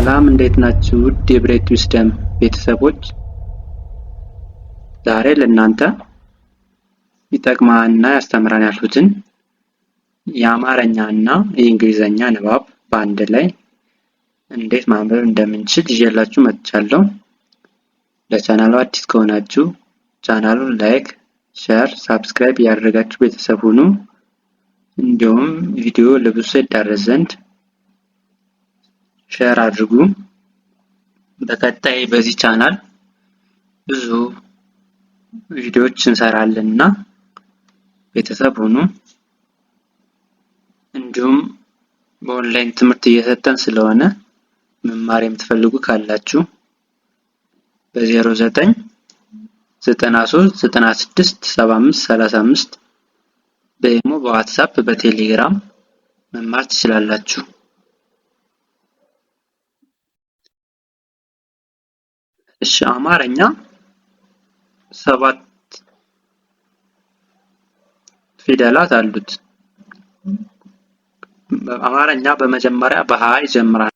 ሰላም እንዴት ናችሁ? ውድ የብሬት ዊዝደም ቤተሰቦች፣ ዛሬ ለእናንተ ይጠቅማልና ያስተምራል ያልኩትን የአማርኛ እና የእንግሊዘኛ ንባብ በአንድ ላይ እንዴት ማንበብ እንደምንችል ይዤላችሁ መጥቻለሁ። ለቻናሉ አዲስ ከሆናችሁ ቻናሉን like፣ share፣ subscribe እያደረጋችሁ ቤተሰብ ሁኑ። እንዲሁም ቪዲዮ ለብዙ ሰው ይዳረስ ዘንድ share አድርጉ። በቀጣይ በዚህ ቻናል ብዙ ቪዲዮዎች እንሰራለን እና ቤተሰብ ሁኑ። እንዲሁም በኦንላይን ትምህርት እየሰጠን ስለሆነ መማር የምትፈልጉ ካላችሁ በ09 93 96 75 35 በኢሞ፣ በዋትሳፕ፣ በቴሌግራም መማር ትችላላችሁ። እሺ፣ አማርኛ 7 ፊደላት አሉት። አማርኛ በመጀመሪያ በሀ ይጀምራል።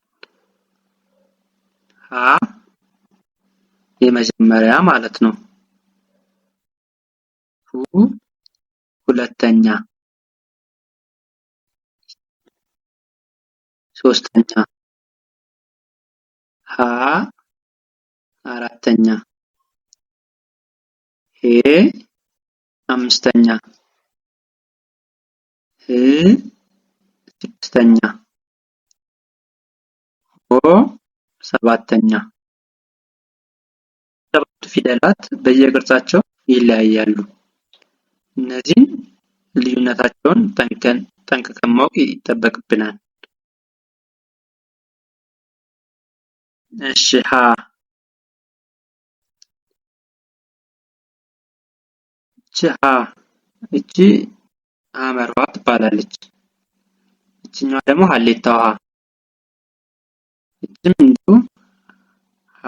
ሀ የመጀመሪያ ማለት ነው። ሁ ሁለተኛ፣ ሶስተኛ፣ ሀ አራተኛ፣ ሄ አምስተኛ፣ ህ ስድስተኛ፣ ሆ ሰባተኛ። ሰባቱ ፊደላት በየቅርጻቸው ይለያያሉ። እነዚህን ልዩነታቸውን ጠንቅቀን ማወቅ ይጠበቅብናል። እሺ፣ ሀ እቺ ሀ እቺ ሐመር ውሃ ትባላለች። እችኛዋ ደግሞ ሀሌታ ውሃ። እችም እንዲሁ ሀ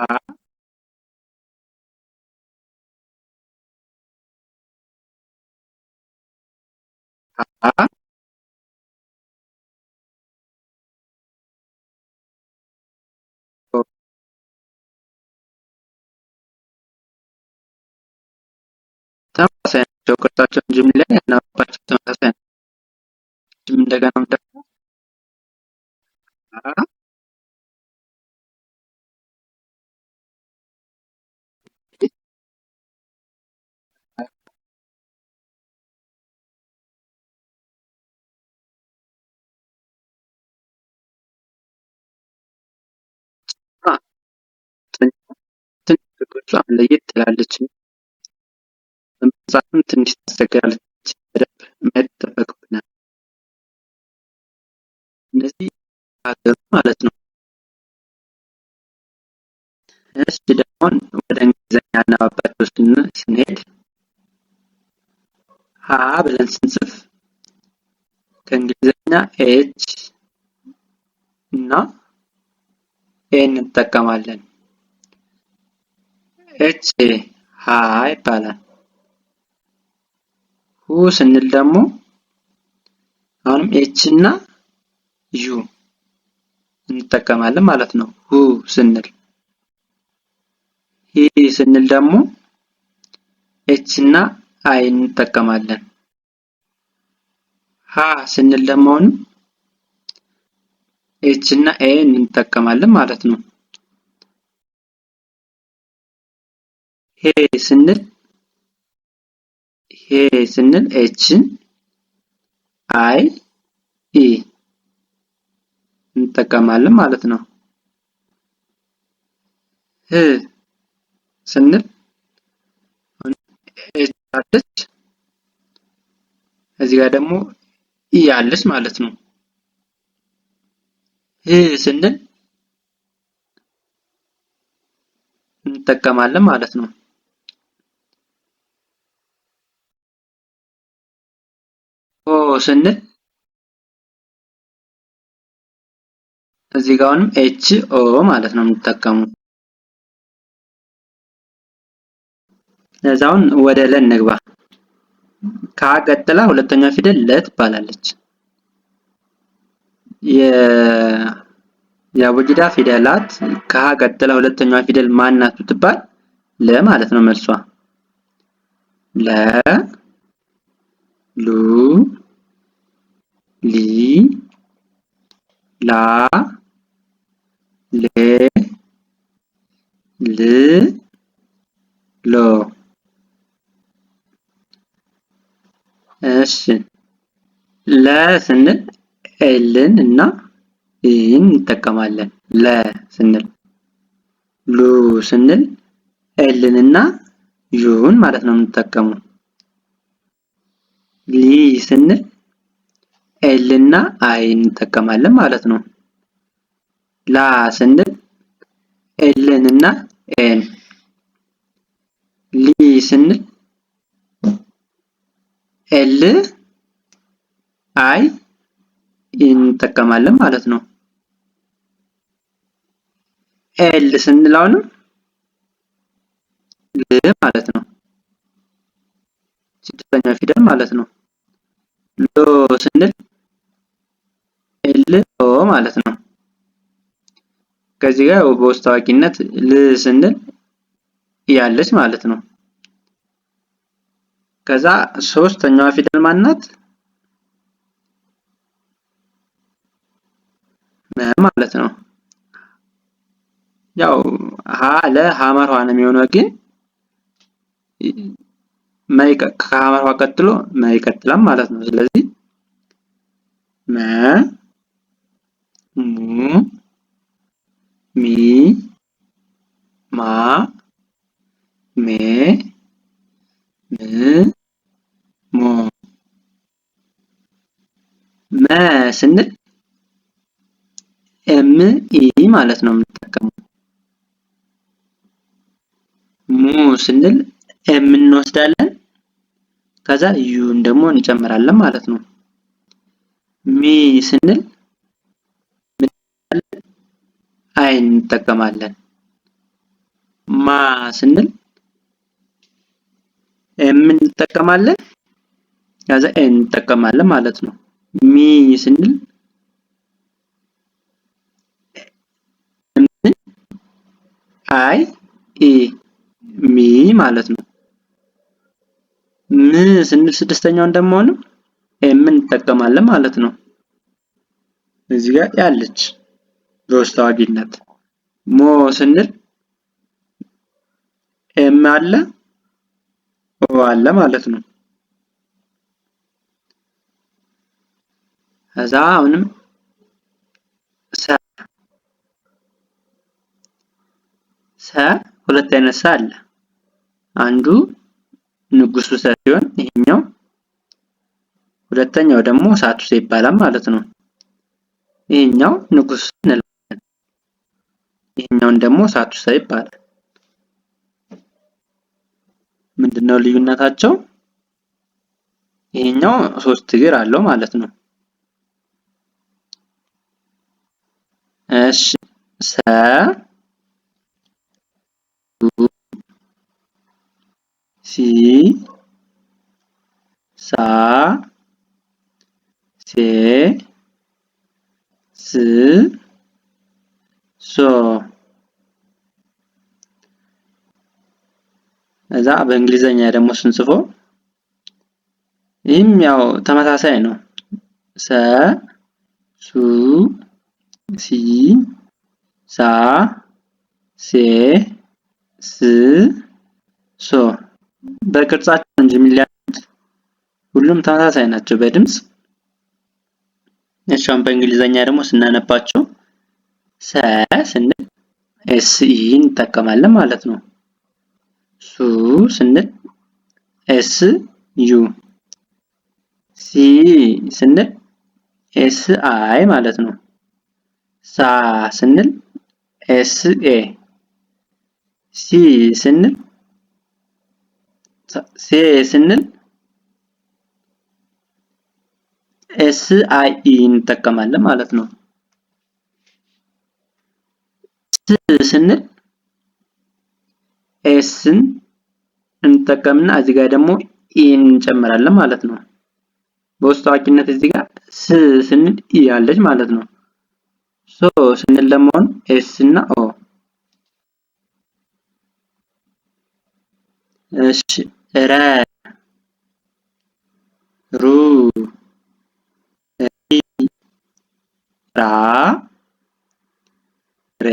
ሀ ተመሳሳይ ናቸው። ቅርጻቸው እንጂ የሚለያይ አናባባቸው ተመሳሳይ ነው። እችም እንደገና ደግሞ ሀ ትንሽ ቅርጿ ለየት ትላለች። በመጻፍም ትንሽ ታስቸግራለች። በደንብ ማየት ይጠበቅብናል። እነዚህ ሀገሩ ማለት ነው። እሺ፣ ደግሞ ወደ እንግሊዘኛ አነባባቸው ስንሄድ ሀ ብለን ስንጽፍ ከእንግሊዘኛ H እና A እንጠቀማለን። H A ሃ ይባላል። ሁ ስንል ደግሞ አሁንም H እና U እንጠቀማለን ማለት ነው። ሁ ስንል። ሂ ስንል ደግሞ H እና I እንጠቀማለን። ሃ ስንል ደግሞ አሁንም H እና A እንጠቀማለን ማለት ነው። ሄ ስንል ሄ ስንል H I E እንጠቀማለን ማለት ነው። ህ ስንል H አለች፣ እዚህ ጋር ደግሞ E አለች ማለት ነው። ህ ስንል እንጠቀማለን ማለት ነው። ሆ ስንል እዚህ ጋር አሁንም H O ማለት ነው የምንጠቀመው። እዛውን ወደ ለ እንግባ። ከሀ ቀጥላ ሁለተኛ ፊደል ለ ትባላለች። የሀ የአቡጊዳ ፊደላት ከሀ ቀጥላ ሁለተኛዋ ፊደል ማን ናት ብትባል ለ ማለት ነው መልሷ። ለ፣ ሉ፣ ሊ፣ ላ፣ ሌ፣ ል፣ ሎ። እሺ ለ ስንል L ን እና E ን እንጠቀማለን። ለ ስንል ሉ ስንል L ን እና U ን ማለት ነው የምንጠቀመው። ሊ ስንል L እና I እንጠቀማለን ማለት ነው። ላ ስንል L ን እና A ን። ሊ ስንል L I እንጠቀማለን ማለት ነው። L ስንል አሁንም ል ማለት ነው። ስድስተኛው ፊደል ማለት ነው። ሎ ስንል L O ማለት ነው። ከዚህ ጋር በውስጥ ታዋቂነት ል ስንል ያለች ማለት ነው። ከዛ ሶስተኛዋ ፊደል ማናት? መ ማለት ነው። ያው ሀ ለ ሐመር ነው የሚሆነው፣ ግን ከሐመር ቀጥሎ መ ይቀጥላል ማለት ነው። ስለዚህ መ፣ ሙ፣ ሚ፣ ማ፣ ሜ፣ ም፣ ሞ። መ ስንል M E ማለት ነው የምንጠቀመው። ሙ ስንል M እንወስዳለን፣ ከዛ U ን ደግሞ እንጨምራለን ማለት ነው። ሚ ስንል I እንጠቀማለን። ማ ስንል M እንጠቀማለን፣ ከዛ A እንጠቀማለን ማለት ነው። ሚ ስንል M I E ሚ ማለት ነው። ም ስንል ስድስተኛውን ደግሞ አሁንም M እንጠቀማለን ማለት ነው። እዚህ ጋር ያለች በውስጥ ታዋቂነት ሞ ስንል M አለ O አለ ማለት ነው። ከዛ አሁንም ሰ ሰ ሁለት አይነት ሰ አለ። አንዱ ንጉሱ ሰ ሲሆን ይሄኛው፣ ሁለተኛው ደግሞ እሳቱ ሰ ይባላል ማለት ነው። ይሄኛው ንጉሱ እንላለን፣ ይሄኛውን ደግሞ እሳቱ ሰ ይባላል። ምንድነው ልዩነታቸው? ይሄኛው ሶስት እግር አለው ማለት ነው። እሺ ሰ ሲ ሳ ሴ ስ ሶ። እዛ በእንግሊዘኛ ደግሞ ስንጽፈው ይህም ያው ተመሳሳይ ነው። ሰ ሱ ሲ ሳ ሴ ስ ሶ። በቅርጻቸው እንጂ የሚለያዩት ሁሉም ተመሳሳይ ናቸው በድምጽ። እሺ አሁን በእንግሊዘኛ ደግሞ ስናነባቸው ሰ ስንል S E እንጠቀማለን ማለት ነው። ሱ ስንል S U፣ ሲ ስንል S I ማለት ነው። ሳ ስንል S A፣ ሲ ስንል ሴ ስንል S I E እንጠቀማለን ማለት ነው። ስ ስንል S ን እንጠቀምና እዚህ ጋር ደግሞ E ን እንጨምራለን ማለት ነው። በውስጥ ታዋቂነት እዚህ ጋር ስ ስንል E አለች ማለት ነው። ሶ ስንል ደግሞ S እና O። እሺ ረ ሩ ሪ ራ ሬ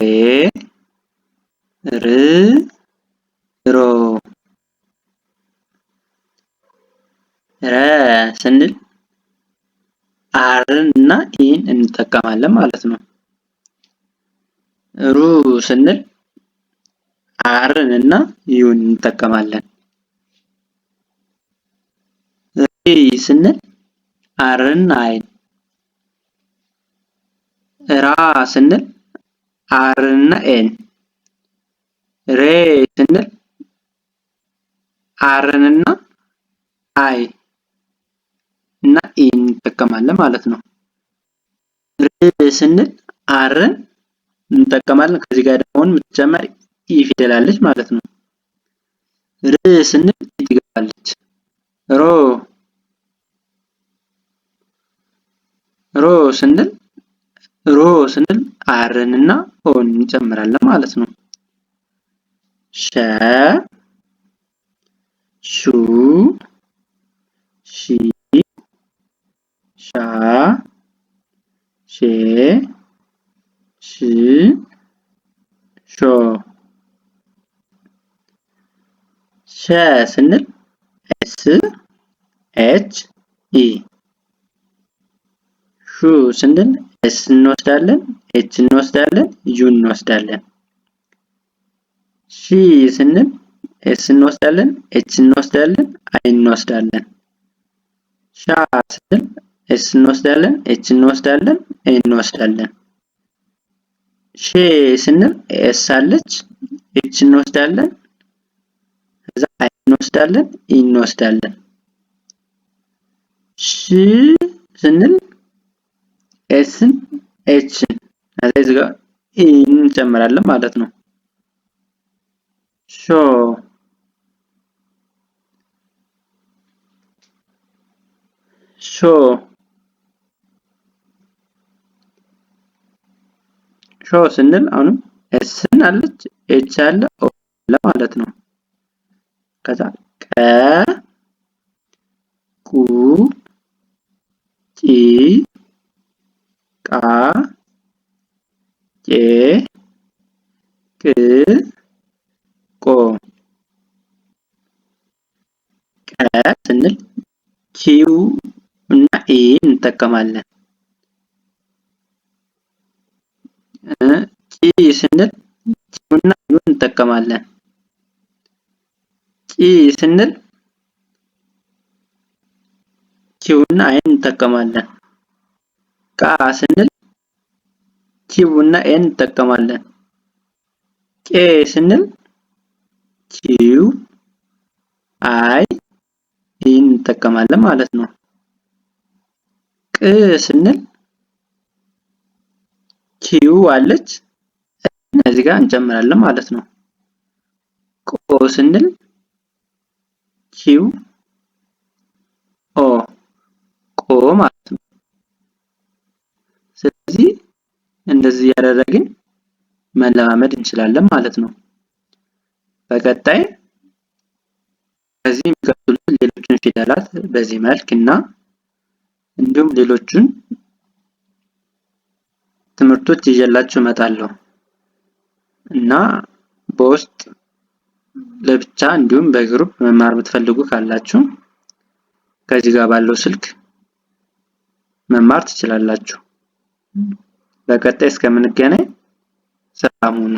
ር ሮ። ረ ስንል R ን እና E ን እንጠቀማለን ማለት ነው። ሩ ስንል R ን እና U ን እንጠቀማለን። ሪ ስንል R ን I ን። ራ ስንል R ን እና A ን። ሬ ስንል R ን እና I እና E ን እንጠቀማለን ማለት ነው። ር ስንል R ን እንጠቀማለን። ከዚህ ጋር ደግሞ የምትጨመር E ፊደል አለች ማለት ነው። ር ስንል E ትገባለች። ሮ ሮ ስንል ሮ ስንል R ን እና O ን እንጨምራለን ማለት ነው። ሸ ሹ ሺ ሻ ሼ ሽ ሾ። ሸ ስንል S H E። ሹ ስንል S እንወስዳለን፣ H እንወስዳለን፣ U እንወስዳለን። ሺ ስንል S እንወስዳለን፣ H እንወስዳለን፣ I እንወስዳለን። ሻ ስንል S እንወስዳለን፣ H እንወስዳለን፣ A እንወስዳለን። ሼ ስንል S አለች፣ H እንወስዳለን፣ ከዛ I እንወስዳለን፣ E እንወስዳለን። ሽ ስንል S ን H ን ከዛ እዚህ ጋር E እንጨምራለን ማለት ነው። ሾ ሾ ሾ ስንል አሁንም S ን አለች H አለ O አለ ማለት ነው። ከዛ ቀ ቁ ቂ ቃ ቄ ቅ ቆ። ቀ ስንል Q እና E እንጠቀማለን። ቂ ስንል Q እና U እንጠቀማለን። ጪ ስንል Q እና I እንጠቀማለን። ቃ ስንል Q እና A እንጠቀማለን። ቄ ስንል Q I E እንጠቀማለን ማለት ነው። ቅ ስንል Q አለች እዚህ ጋር እንጨምራለን ማለት ነው። ቆ ስንል Q O ቆ ማለት ነው። ስለዚህ እንደዚህ ያደረግን መለማመድ እንችላለን ማለት ነው። በቀጣይ ከዚህ የሚቀጥሉት ሌሎችን ፊደላት በዚህ መልክ እና እንዲሁም ሌሎችን ትምህርቶች ይዤላችሁ እመጣለሁ እና በውስጥ ለብቻ እንዲሁም በ group መማር የምትፈልጉ ካላችሁ ከዚህ ጋር ባለው ስልክ መማር ትችላላችሁ። በቀጣይ እስከምንገናኝ ሰላም ሁኑ።